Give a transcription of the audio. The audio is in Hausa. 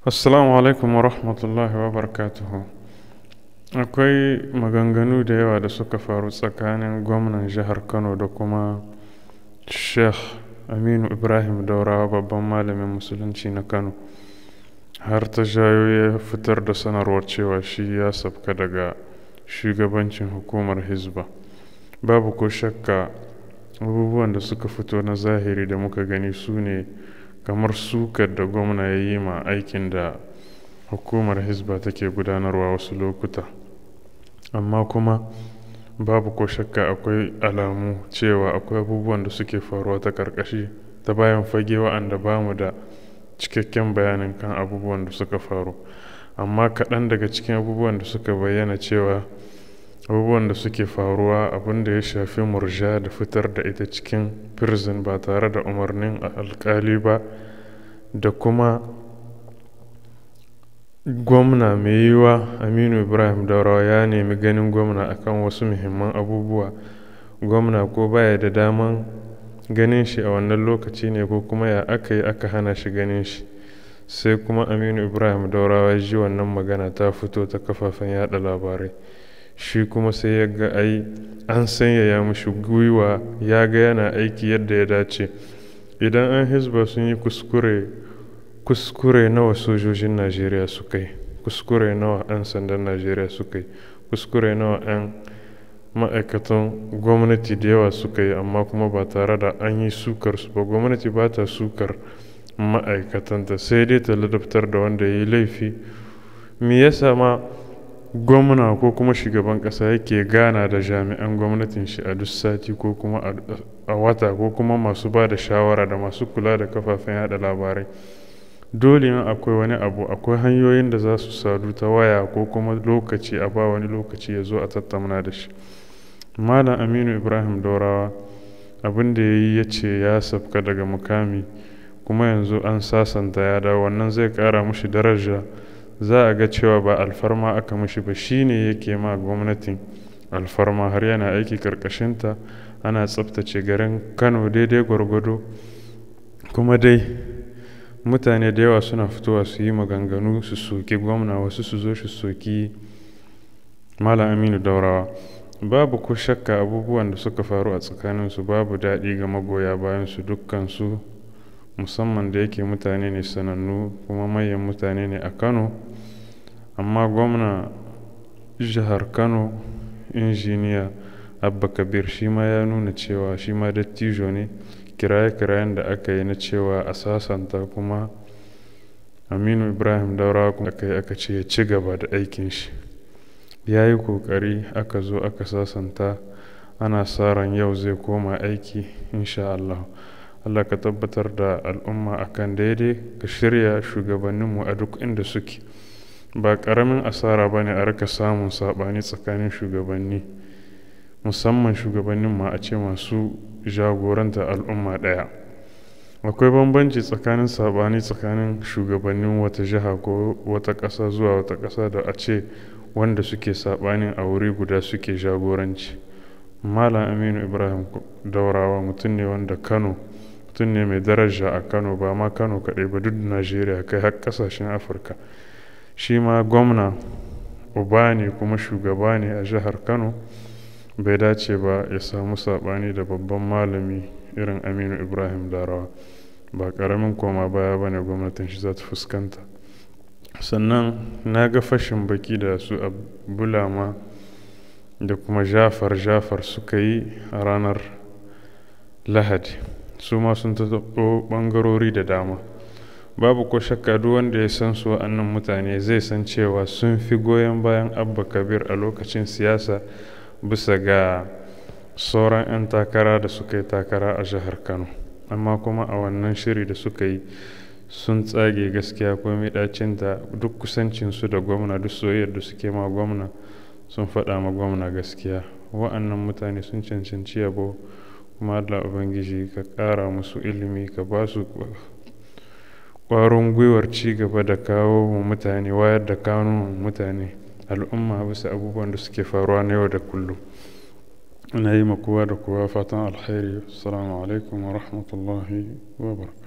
Assalamu alaikum wa rahmatullahi wa barakatuhu. Akwai maganganu da yawa da suka faru tsakanin gwamnan jihar Kano da kuma Sheikh Aminu Ibrahim Daurawa, babban malamin musulunci na Kano. Har ta jayo ya fitar da sanarwar cewa shi ya sabka daga shugabancin hukumar Hizba. Babu ko shakka abubuwan da suka fito na zahiri da muka gani su ne kamar sukar da gwamna ya yi ma aikin da hukumar Hizba take gudanarwa wasu lokuta. Amma kuma babu ko shakka akwai alamu cewa akwai abubuwan da suke faruwa ta karkashi ta bayan fage wa'anda ba mu da cikakken bayanin kan abubuwan da suka faru. Amma kaɗan daga cikin abubuwan da suka bayyana cewa abubuwan da suke faruwa, abin da ya shafi murja da fitar da ita cikin prison ba tare da umarnin alkali ba, da kuma gwamna mai yiwuwa Aminu Ibrahim Daurawa ya nemi ganin gwamna akan wasu muhimman abubuwa. Gwamna ko baya da daman ganin shi a wannan lokaci ne, ko kuma ya aka yi aka hana shi ganin shi. Sai kuma Aminu Ibrahim Daurawa ya ji wannan magana ta fito ta kafafen yada labarai. Shi kuma sai ya ga ai an sanyaya mishi gwiwa, ya ga yana aiki yadda ya dace. Idan an Hizba sun yi kuskure, kuskure nawa sojojin Najeriya suka yi, kuskure nawa 'yan sandan Najeriya suka yi, kuskure nawa 'yan ma'aikatan gwamnati da yawa suka yi, amma kuma ba tare da an yi sukar su ba. Gwamnati ba ta sukar ma'aikatanta, sai dai ta ladabtar da wanda ya yi laifi. Me yasa ma gwamna ko kuma shugaban ƙasa yake gana da jami'an gwamnatin shi a duk sati ko kuma a wata, ko kuma masu ba da shawara da masu kula da kafafen yada labarai? Dole in akwai wani abu, akwai hanyoyin da za su sadu ta waya ko kuma lokaci a ba wani lokaci ya zo a tattauna da shi. Malam Aminu Ibrahim Daurawa abin da ya yi, ya ce ya sabka daga mukami, kuma yanzu an sasanta ya dawo, wannan zai ƙara mushi daraja. Za a ga cewa ba alfarma aka mishi ba, shi ne yake ma gwamnatin alfarma har yana aiki karkashinta. Ana tsaftace garin Kano daidai gwargwado. Kuma dai mutane da yawa suna fitowa su yi maganganu su soki gwamna, wasu su zo su soki Malam Aminu Daurawa. Babu ko shakka abubuwan da suka faru a tsakaninsu babu daɗi ga magoya bayan su dukkansu, musamman da yake mutane ne sanannu kuma manyan mutane ne a Kano. Amma gwamna jihar Kano, Injiniya Abba Kabir, shi ma ya nuna cewa shi ma dattijo ne. Kiraye-kirayen da aka yi na cewa a sasanta kuma Aminu Ibrahim Daurawa kuma aka yi aka ce ya ci gaba da aikin shi. Ya yi ƙoƙari aka zo aka sasanta, ana sa ran yau zai koma aiki insha Allah. Allah ka tabbatar da al'umma akan daidai, ka shirya shugabanninmu a duk inda suke. Ba ƙaramin asara ba ne a rika samun saɓani tsakanin shugabanni, musamman shugabannin ma a ce masu jagoranta al'umma ɗaya. Akwai bambanci tsakanin saɓani tsakanin shugabannin wata jiha ko wata ƙasa zuwa wata ƙasa da a ce wanda suke saɓanin a wuri guda suke jagoranci. Malam Aminu Ibrahim Daurawa mutum ne wanda Kano, mutum ne mai daraja a Kano, ba ma Kano kaɗai ba, duk Najeriya, kai har ƙasashen Afirka. Shi ma gwamna uba ne kuma shugaba ne a jihar Kano. Bai dace ba ya samu saɓani da babban malami irin Aminu Ibrahim Daurawa. Ba ƙaramin koma baya ba ne gwamnatin shi za ta fuskanta. Sannan na ga fashin baki da su Bulama da kuma Jafar Jafar suka yi a ranar Lahadi. Su ma sun taɓo ɓangarori da dama. Babu ko shakka duk wanda ya san su wa'annan mutane zai san cewa sun fi goyon bayan Abba Kabir a lokacin siyasa bisa ga sauran 'yan takara da suka yi takara a jihar Kano. Amma kuma a wannan shiri da suka yi sun tsage gaskiya komai ɗacinta, duk kusancinsu da gwamna, duk soyayyar da suke ma gwamna, sun faɗa ma gwamna gaskiya. Wa'annan mutane sun cancanci yabo, kuma Allah Ubangiji ka ƙara musu ilimi, ka ba su ƙwarin gwiwar ci gaba da kawo wa mutane, wayar da kanun mutane, al'umma bisa abubuwan da suke faruwa na yau da kullum. Ina yi ma kowa da kowa fatan alheri. Assalamu alaikum wa rahmatullahi wa barakatuh.